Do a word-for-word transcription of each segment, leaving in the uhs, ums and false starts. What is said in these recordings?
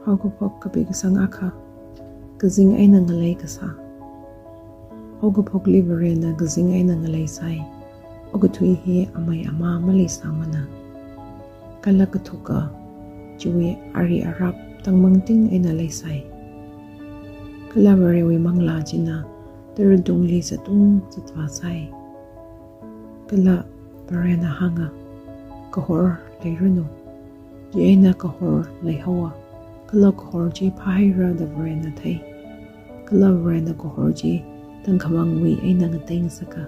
Haokaphok kapi kasang akha. Kazing eina ngalei kasā. Haokaphokli Varena kazing eina ngalei sai. Okathui hi amei amā maleisāmana. Kala kathuka chiwui ari arap tangmangting eina leisai. Kala Varewui manglā china tara tungli zatung zatvā sai. Kala Varena hānga, kahor leiranu. Chieina kahor leihaowa. Kala kahor chi phāhaira da Varena thei. Kala Varena kahor chi tangkhamangwui eina ngatei ngasaka.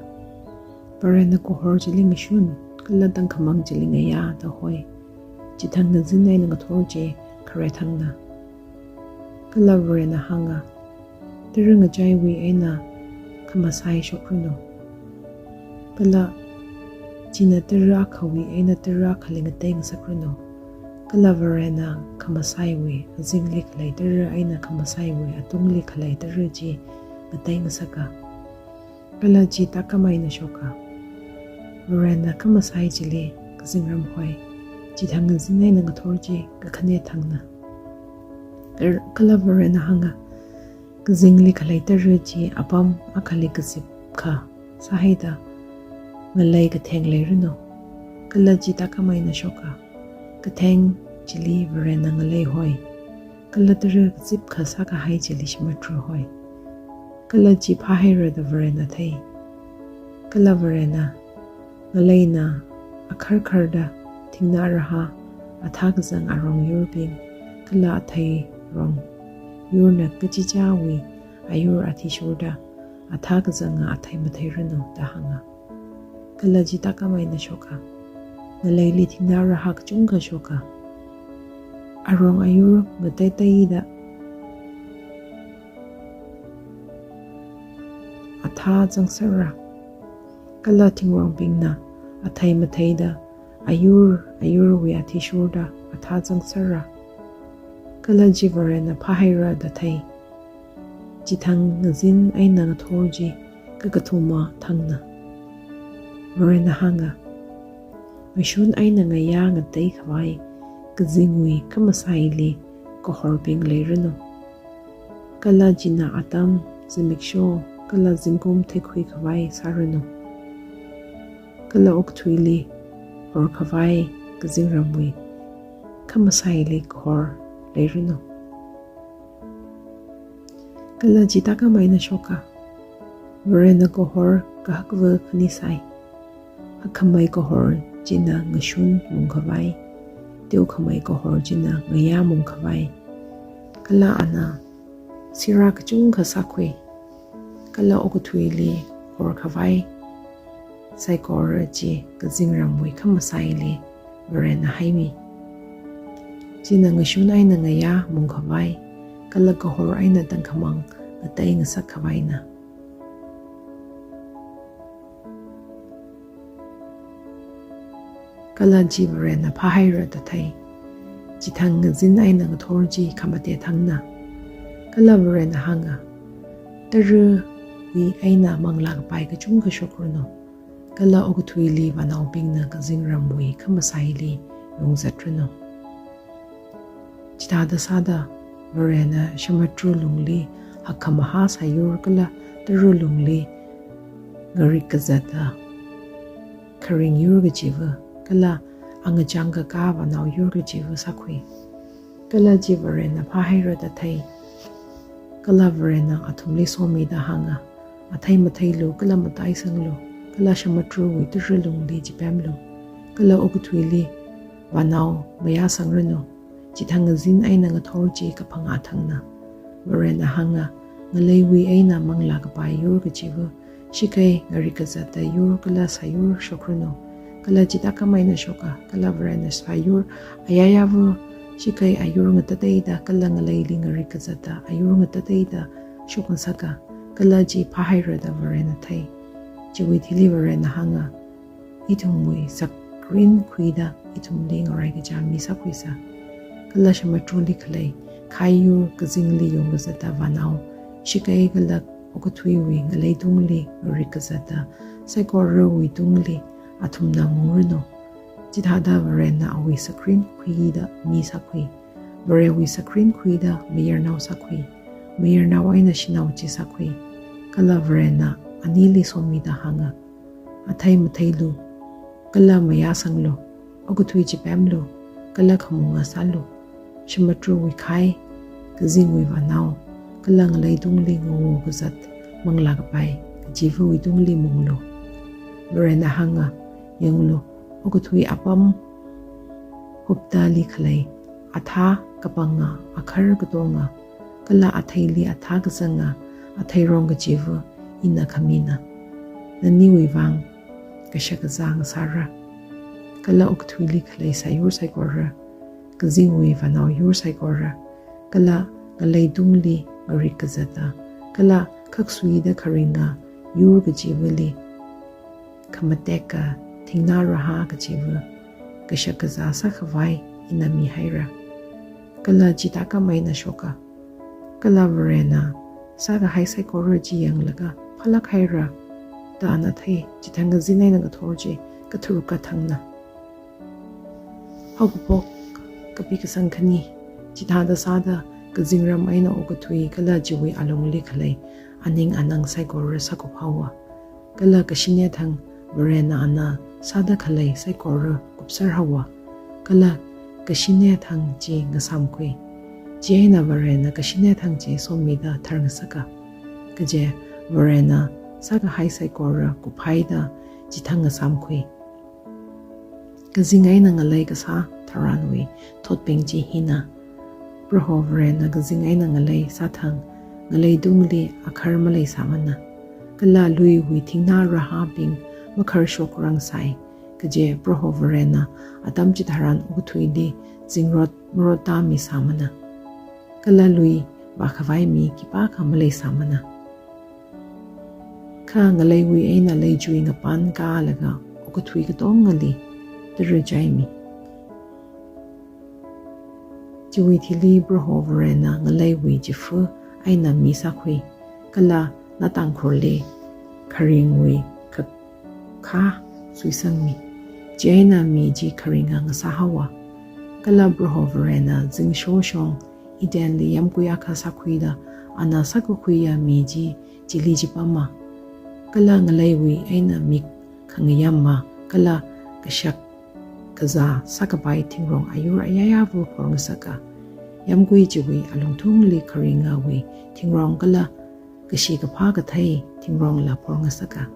Varena kahor chili ngashun, kala tangkhamang chili ngayā da hoi. Chithang ngazin eina ngathor chi khare thangna. Kala Varena hānga, tara ngachaiwui eina khamasai shokranu. Kala china tara akhawui eina tara akhali ngatei ngasakranu. Kala Varena khamasaiwui azingli khalei tara eina khamasaiwui atungli khalei tara chi ngatei ngasaka. Kala chi tākam eina shoka. Varena khamasai chili kazingram hoi. Chithang ngazin eina ngathor chi kakhane thangna. Er, kala Varena hānga, kazingli khalei tara chi apam akhali kazipkha sāhaida ngalei katheng leiranu. Kala chi tākam eina shoka. Katheng chili Varena ngalei hoi. Kala tara kazipkha sākahai chili shamatru hoi. Kala chi phāhaira da Varena thei. Kala Varena ngaleina akharkharda thingnā raha, athā kazang arong yurbing, kala athei rong yurna kachichāwui ayur athishurda, athā kazanga athei matheiranu da hānga. Kala chi tākam eina shoka. Ngaleili thingnā raha kachungkha shoka. Arong ayur ngateiteida athā zangsera. Kala thingrongbingna athei matheida ayur ayurwui athishurda athā zangsera. Kala chi Varena phāhaira da thei. Chithang ngazin eina ngathor chi kakathuma thangna. Varena hānga, ngashun eina ngayā ngateikhavai kazingwui khamasaili kahorbing leiranu. Kala china atam, zimiksho, kala zingkum theikhuikhavai sāranu. Kala okathuili horkhavai kazingramwui khamasaili kahor leiranu. Kala chi tākam eina shoka. Varena kahor kahakva khani sai. Hakkhamei kahor china ngashun mungkhavai. Teokhamei kahor china ngayā mungkhavai. Kala ana sira kachungkha sākhui. Kala okathuili horkhavai saikora chi kazingramwui khamasaili Varena haimi. China ngashun eina ngayā mungkhavai, kala kahor eina tangkhamang ngatei ngasakkhavaina. Kala chi Varena phāhaira da thei. Chithang ngazin eina ngathor chi khamate thangna. Kala Varena hānga, tarawui eina manglā kapai kachungkha shokranu. Kala okathuili vānaobingna kazingramwui khamasaili yungzatranu. Chithāda sāda Varena shamatru lungli hakkhamahā sāyur kala tara lungli ngarik kazata kharing yur kachiva kala angachang kakā vānao yur kachiva sākhui. Kala chi Varena phāhaira da thei. Kala Varena athumli somida hānga, athei matheilu kala mataisanglu, kala shamatruwui tara lungli chipemlu. Kala okathuili vānao mayāsangranu. Chithang ngazin eina ngathor chi kaphangā thangna. Varena hānga, ngaleiwui eina manglā kapai yur kachiva, shikai ngarik kazata yur kala sāyur shokranu. Kala chi tākam eina shoka, kala Varena sāyur ayayava shikai ayur ngatateida kala ngaleili ngarik kazata ayur ngatateida shokngasaka. Kala chi phāhaira da Varena thei. Chiwui thili Varena hānga, ithumwui sakrin khuida ithumli ngarai kachā mi sākhuisa. Kala shamatruli khalei khai yur kazingli yungkazata vānao shikai kala okathuiwui ngalei tungli ngarik kazata saikorawui tungli athumna mungranu. Chithāda Varena awui sakrin khuida mi sākhui. Varewui sakrin khuida mayarnao sākhui, mayarnao eina shanao chi sākhui. Kala Varena anili somida hānga, athei matheilu, kala mayāsanglu, okathui chipemlu, kala khamunga sālu. Samudrawui khai, kazingwui vānao, kala ngaleitungli ngawo kazat manglā kapai kachivawui tungli munglu. Varena hānga, yanglu, okathui apam huptali khalei, athā kapanga, akhar katonga, kala atheili athā kazanga, atheirong kachiva ina khamina. Naniwui vang kashakazā ngasāra. Kala okathuili khalei sāyur saikora, kazingwui vānao yur saikora, kala ngaleitungli ngarik kazata, kala khaksuida kharinga yur kachivali, khamatekka thingnā rahā kachiva kashakazā sākhavai ina mihaira. Kala chithākhamei eina shoka. Kala Varena sākahai saikora chi yanglaga phālāk haira da ana thei. Chithang kazin eina ngathor chi katharuk kathangna. Haokaphok kapi kasang khani. Chithāda sāda kazingram eina okathui kala chiwui alungli khalei aning anang saikora sākup haowa. Kala kashine thang Varena ana sāda khalei saikora kupser haowa. Kala kashine thang chi ngasāmkhui. Chieina Varena kashine thang chi somida thar ngasaka. Kaje Varena sākahai saikora kuphaida chithang ngasāmkhui. Kazing eina ngalei kasā tharanwui thotbing chi hina. Proho Varena kazing eina ngalei sāthang, ngaleitungli akhar maleisāmana. Kala luiwui thingnā rahābing makharshokrang sai. Kaje Proho Varena atam chitharan okathuili zingrot marotda misāmana. Kala lui vākhavai mi khipākha maleisāmana. Kha ngaleiwui eina leichui ngapān kālaga okathui katongali tara chaimi. Chiwui thili Proho Varena ngaleiwui chifa eina mi sākhui, kala nā Tangkhurli kharingwui kha kha suisangmi. Chieina mi chi kharinga ngasā haowa. Kala Proho Varena zingshoshong Edenli yamkui akha sākhuida ana sākakhuiya mi chi chili chipama. Kala ngaleiwui eina mik khangayamma kala kashakazā sākapai thingrong ayur ayāyāva phorngasaka. Yamkui chiwui alungthungli kharingawui thingrong kala kashi kaphā kathei thingrongla phorngasaka.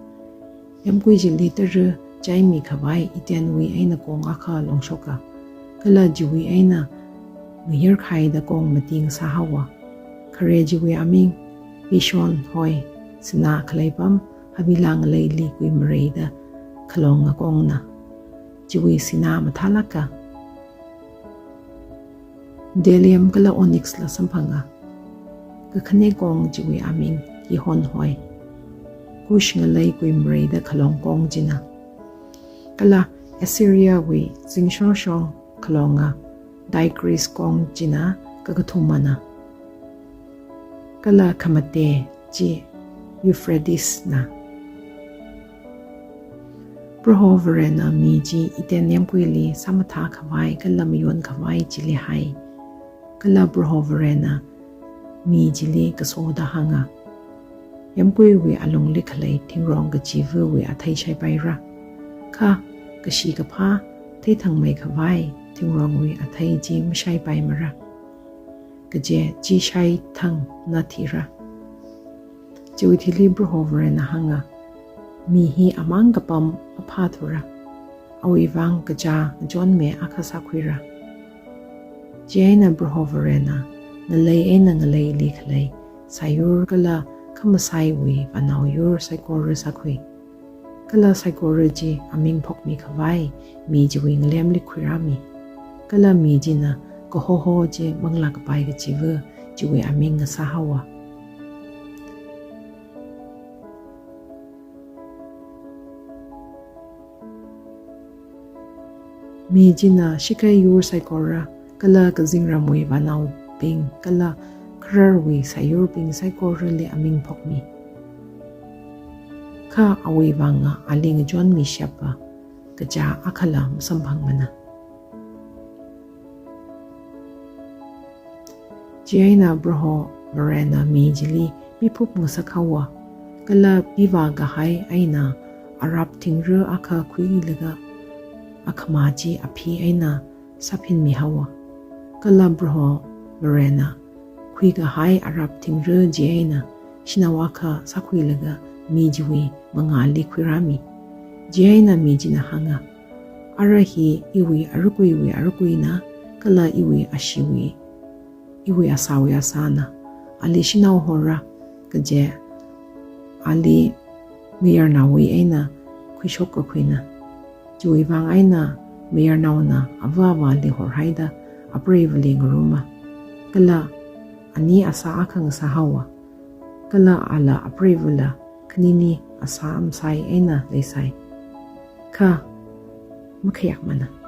Yamkui chili tara chaimi khavai Edenwui eina kong akha longshoka. Kala chiwui eina ngayarkhaida kong mati ngasā haowa. Khare chiwui aming Pishon hoi, sinā khaleipam Havilah ngaleili kuimareida khalonga kongna. Chiwui sinā mathālāka. Bdellium kala onyx la samphanga. Kakhane kong chiwui aming Gihon hoi. Kush ngalei kuimareida khalong kong china. Kala Assyriawui zingshoshong khalonga Tigris kong china kakathumana. Kala khamate chi Euphratesna. Proho Varena mi chi Eden yamkuili sāmathā khavai kala mayon khavai chili hai. Kala Proho Varena mi chili kasoda hānga. Yamkuiwui alungli khalei thingrong kachivawui athei shaipaira. Kha kashi kaphā theithangmei khavai thingrongwui athei chi mashaipaimara. Kaje chi shaithang na thira. Chiwui thili Proho Varena hānga. Mi hi amang kapam aphā thura. Awui vang kachā ngachonme akha sākhuira. Chieina Proho Varena ngalei eina ngaleili khalei sāyur kala khamasaiwui vānao yur saikora sākhui. Kala saikora chi aming phokmi khavai mi chiwui ngalemli khuirāmi. Kala mi china kahoho chi manglā kapai kachiva chiwui aming ngasā haowa. Mi china shikai yur saikora kala kazingramwui vānaobing kala khararwui sāyurbing saikorali aming phokmi. Kha awui vanga ali ngachonmi shapa kachā akhala masamphangmana. Chieina Proho Varena mi chili piphup ngasak haowa, kala pivā kahai eina arap thingra akha khuilaga akhama chi aphi eina sāphinmi haowa. Kala Proho Varena khuikahai arap thingra chieina shanao akha sākhuilaga mi chiwui mangāli khuirāmi. Chieina mi china hānga, ara hi iwui arakuiwui arakuina, kala iwui asheewui, iwui asāwui asāna. Ali shanao hora, kaje ali mayarnaowui eina khuishok kakhuina. Chiwui vang eina mayarnaona ava avāli horhaida apreivali ngaruma. Kala ani asā akha ngasā haowa. Kala ala apreivali khanini asā masai eina leisai. Kha makhayākmana.